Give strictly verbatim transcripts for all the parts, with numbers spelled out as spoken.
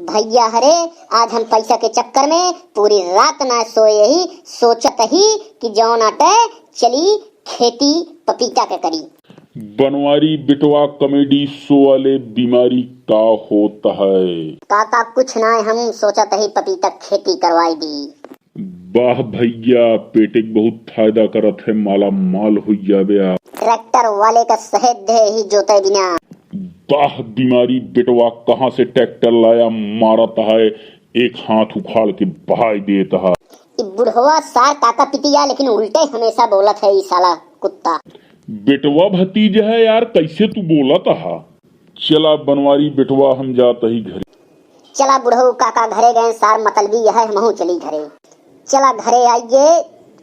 भइया हरे, आज हम पैसा के चक्कर में पूरी रात ना सोए ही, सोचत ही कि जौन अटे चली खेती पपीता के करी। बनवारी बेटवा comedy show वाले, बीमारी का होत है? काका कुछ ना, हम सोचत ही पपीता खेती करवाई दी। वाह भइया, पेटे के बहुत फायदा करत है, माला माल होइ जाबे आ। Tractor वाले का सहेद दे ही जोते बिना। वाह बीमारी बेटवा, कहाँ से tractor लाया, मारत है, एक हाथ उखाड़ के बहाई देत है। ई बुढ़वा सार काका पितिया, लेकिन उल्टे हमेशा बोलत है ई साला कुत्ता। बेटवा भतीज है यार, कैसे तू बोलत हा? चला बनवारी बेटवा, हम जात ही घरे। चला बुढ़ऊ काका घरे गए, सार मतलबी यह, हमहू चली घरे। चला घरे आइए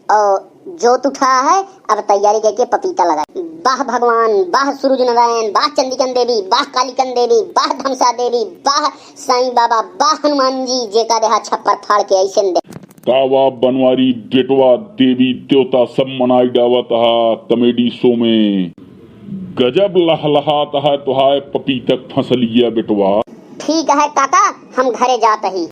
और जोत उठा है, अब तैयारी करके पपीता लगाई। वाह भगवान, वाह सूरज नारायण, वाह चंद्रिकन देवी, वाह कालिकन देवी, वाह धमसा देवी, वाह साईं बाबा, वाह हनुमान जी, जेका देहा छप्पर फाड़ के ऐसे दे। का वा बनवारी बेटवा, देवी देवता सब मनाई डावत हा comedy show में। गजब लहलहात है तोहार पपीतक फसलिया बेटवा। ठीक है काका, हम घरे जात ही।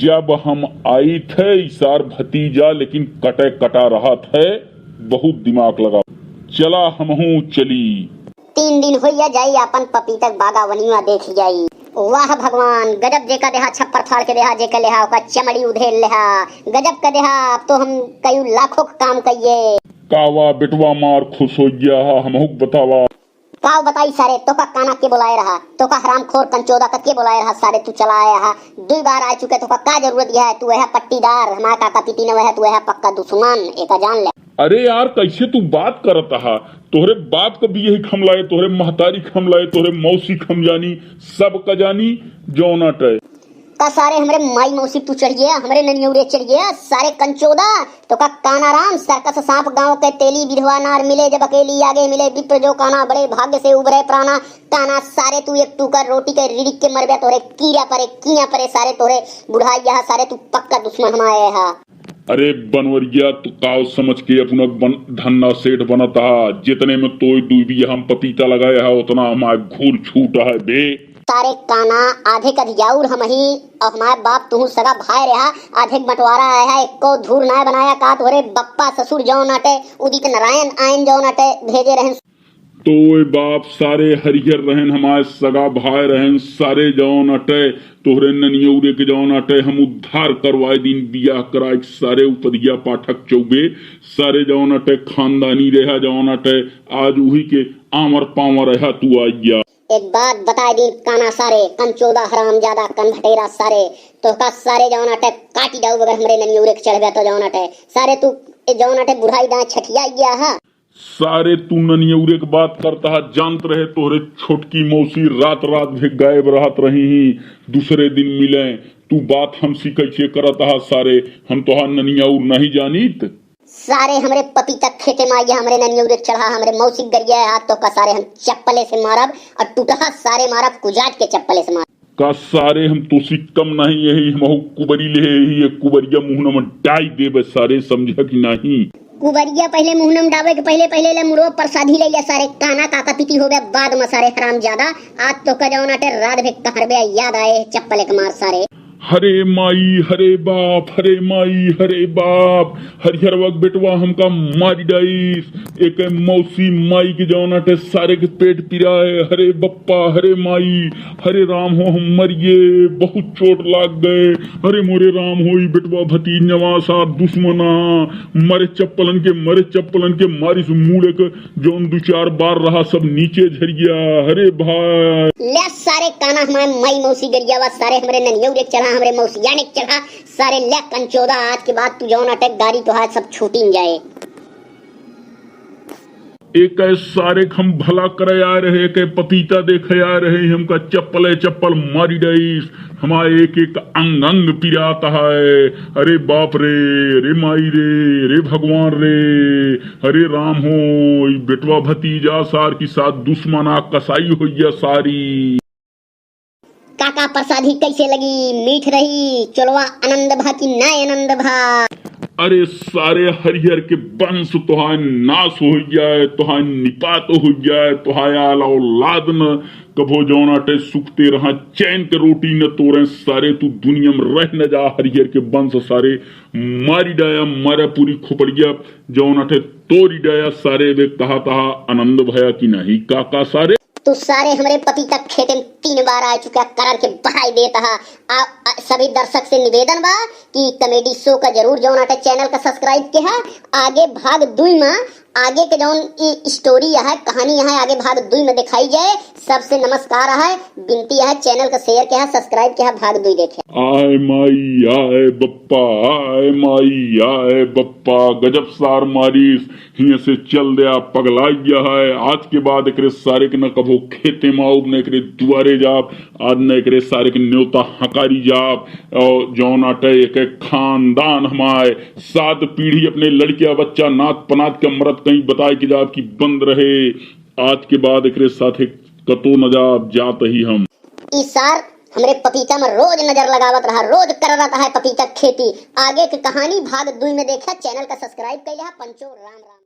जब हम आई थे इसार भतीजा, लेकिन कटे कटा रहत है, बहुत दिमाग लगा। चला हमहू चली। तीन दिन होइया जाई, आपन पपीतक बागावनिया देख जाई। वाह भगवान, गजब जेका देहा छप्पर फाड़ के देहा, जेका लेहा ओका चमड़ी उधेल लेहा। गजब का देहा, अब तो हम कई लाखों का काम कइये। कावा बेटवा मार खुश हो गया हा, हमहू के बतावा। काव बताई सारे, तोका काना के बोलाए रहा, तोका हरामखोर कंचोदा का के बोलाए रहा सारे, तू चला आया हा, दुई बार आ चुके, तोका का जरूरत यह है, तू वह पट्टीदार, हमारा काका पीटी न वह, तू वह पक्का दुश्मन, एका जान ले। अरे यार, कैसे तू बात करत हा? तोहरे बाप का भी यही खमलाए, तोहरे महतारी खमलाए, तोहरे मौसी खम जानी, सब का जानी, जौन अटे। का सारे हमरे माई मौसी तू चढ़ गया, हमरे ननियौरे चढ़ गया, सारे कंचोदा, तोका काना राम, सर्कस सांप गांव के तेली, विधवा नार मिले जब अकेली, आगे मिले विप्र जो काना, बड़े भाग्य से उभरे प्राणा, काना सारे तू एक टूकर रोटी के रिड़िक के मरबे, तोहरे कीड़ा परे, किया परे, सारे तोहरे बुढ़ाई यहाँ, सारे तू पक्का दुश्मन हमारे हा। अरे बनवरिया, तू काव समझ के अपना बन-, धन्ना सेठ बनत हा, जितने में तोय दुई बीघा हम पपीता लगाए हा, उतना हमार घूर छूट है बे। सारे काना आधे कधियाउर हमही, और हमार बाप तुहू सगा भाई रहा, आधे के बंटवारा आया है, एको धूर ना बनाया का तोहरे बप्पा ससुर जौन अटे, उदित नारायण आयन जौन अटे, भेजे रहन। तोय बाप सारे हरिहर रहन, हमार सगा भाई रहन, सारे जौन अटे, तोहरे ननियौरे के जौन अटे, हम उद्धार करवाए दिन बियाह कराए के सारे उपधिया पाठक चौबे, सारे जौन अटे, खानदानी रहा जौन अटे, आज उही के आमर पावर रहा तू आ गया। एक बात बताए दिन काना सारे, कंचोदा हरामजादा कनभटेरा सारे, तोहका सारे जौन अटे काटी डाउब अगर हमरे ननियौरे के चढ़बे तो जौन अटे, सारे तू ए जौन अटे बुढ़ाई दाएं छठिया गया हा। सारे तू ननियौरे के बात करत हा, जानत रहे तोहरे छोटकी मौसी रात रात भी गायब रहत रही ही, दूसरे दिन मिले, तू बात हमसी कैसे करत हा सारे, हम तोहार ननियौर नहीं जानित। सारे हमरे पपीता खेते में आइया, हमरे ननियौरे चढ़ा, हमरे मौसी गरिया हाथ तोहका सारे हम चप्पले से मारब और टूटहा सारे मारब, कुजाट के चप्पले से मारब। का सारे हम तोसी कम नहीं, यही हमहू कुबरी ले ही, ये कुबरिया मुहना में डाई देबे सारे, समझा कि नहीं? कुबरिया पहले मुहना में डाबे के पहले, पहले ले मुड़ो प्रसादी ले ले सारे, काना काका पीटी होबे बाद में सारे हरामजादा, आज तोहका जौन अटे रात भे कहरबे याद आए चप्पल एक मार सारे। हरे माई, हरे बाप, हरे माई, हरे बाप, हरिहरवा के बेटवा हमका मारी डाइस। एक मौसी माई के जौन अटे सारे के पेट पिराए। हरे बप्पा, हरे माई, हरे राम हो, हम मरिए, बहुत चोट लाग गए। हरे मोरे राम हो, ई बेटवा भतीजवा सार दुश्मना, मरे चप्पलन के, मरे चप्पलन के, मारिस मुड़े के, जौन दू चार बार रहा सब नीचे झर गया। हरे भाई। ले सारे काना हमारे माई मौसी गरियावा, सारे हमरे ननियौरे चढ़ा, हमरे मौसियाने चढ़ा, सारे ले कंचोदा, आज के बाद तू जौन अटे गारी तोहार सब छूटिन जाए। एक सारे के हम भला करे आए रहे, एक पपीता देखे आए रहे, हमका चप्पले चप्पल मारी डाइस, हमारे एक एक अंग अंग पिरात है। अरे बाप रे, अरे माई रे, अरे भगवान रे, अरे राम हो, ई बेटवा भतीजा सार की साथ दुश्मना कसाई होइया सारी। काका प्रसादी कैसे लगी, मीठ रही, चोलवा आनंद भा कि ना आनंद भा? अरे सारे हरिहर के वंश तोहाय नाश होइ जाए, तोहाय निपात होइ जाए, तोहाय आल औलाद न कभो जौन आटे सुखते रहा, चैन के रोटी न तोरे सारे, तू दुनिया में रह न जा हरिहर के वंश सारे, मारी डाया मारा पूरी खोपड़िया जौन आटे तोरी डाया सारे, बे कहा तहा आनंद भया कि नहीं काका सारे। तू सारे हमरे पपीता खेते में तीन बार आ चुका, करर के बहाई देत हा। आ, आ, सभी दर्शक से निवेदन बा कि comedy show का जरूर जौन आटे channel का subscribe के हा। आगे भाग दुई में आगे के जौन ई story है, कहानी है, आगे भाग दुई में दिखाई जाए। सबसे नमस्कार है, विनती है, channel का share के है, subscribe के है, भाग दुई देखे। आय माई आय बप्पा, आय माई आय बप्पा, गजब सार मारिस। हियां से चल दिया, पगला गया है। आज के बाद एकरे सारे के न कभो खेते में आउब, न एकरे दुआरे जाब, आज न एकरे सारे के न्योता हकारी जाब। और जौन आटे एक, एक खानदान हमारे सात पीढ़ी अपने लड़किया बच्चा नात पनात के मरत कहीं बताए के जाब कि बंद रहे। आज के बाद एकरे साथे कतो न जाब, जात ही हम। ई सार हमरे पपीता में रोज नजर लगावत रहा, रोज कररत है पपीता खेती। आगे के कहानी भाग दुई में देखा, channel का subscribe कर लिहा। पंचो राम राम।